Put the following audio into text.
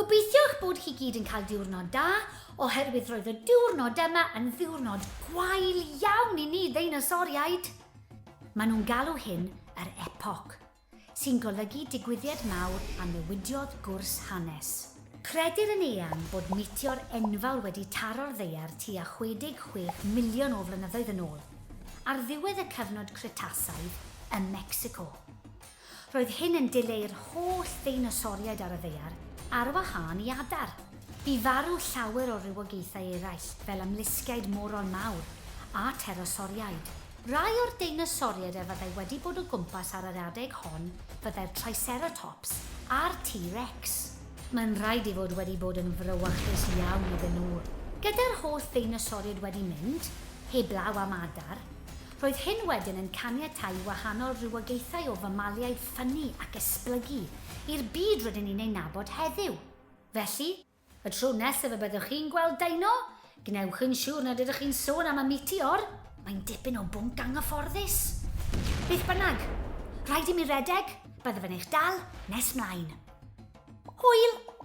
Gobeithio eich bod chi gyd yn cael diwrnod da, oherwydd roedd y diwrnod yma yn ddiwrnod gwael iawn i ni ddeinosoriaid. Maen nhw'n galw hyn yr epoch, sy'n golygu digwyddiad mawr a newidiodd gwrs hanes. Credir yn eang bod meteor enfawr wedi taro'r Ddaear tua 66 miliwn o flynyddoedd yn ôl, ar ddiwedd y cyfnod Cretasaidd ym Mecsico. Roedd hyn yn dileu'r holl ddeinosoriaid ar y Ddaear, ar wahân i adar. Bu farw llawer o rywogaethau eraill, fel ymlusgiaid morol mawr a pterosoriaid. Rhai o'r deinosoriaid a fyddai wedi bod o gwmpas ar yr adeg hon fyddai'r Triceratops a'r T-Rex. Mae'n rhaid ei fod wedi bod yn frawychus iawn iddyn nhw. Gyda'r holl ddeinosoriaid wedi mynd, heblaw am adar, Roedd hyn wedyn yn caniatáu i wahanol rywogaethau o famaliaid ffynnu ac esblygu i'r byd rydyn ni'n ei nabod heddiw. Felly, y tro nesaf y byddwch chi'n gweld dino, gwnewch yn siŵr nad ydych chi'n sôn am y meteor, mae'n dipyn o bwnc anghyfforddus. Beth bynnag, rhaid i mi redeg, byddaf yn eich dal nes mlaen. Hwyl!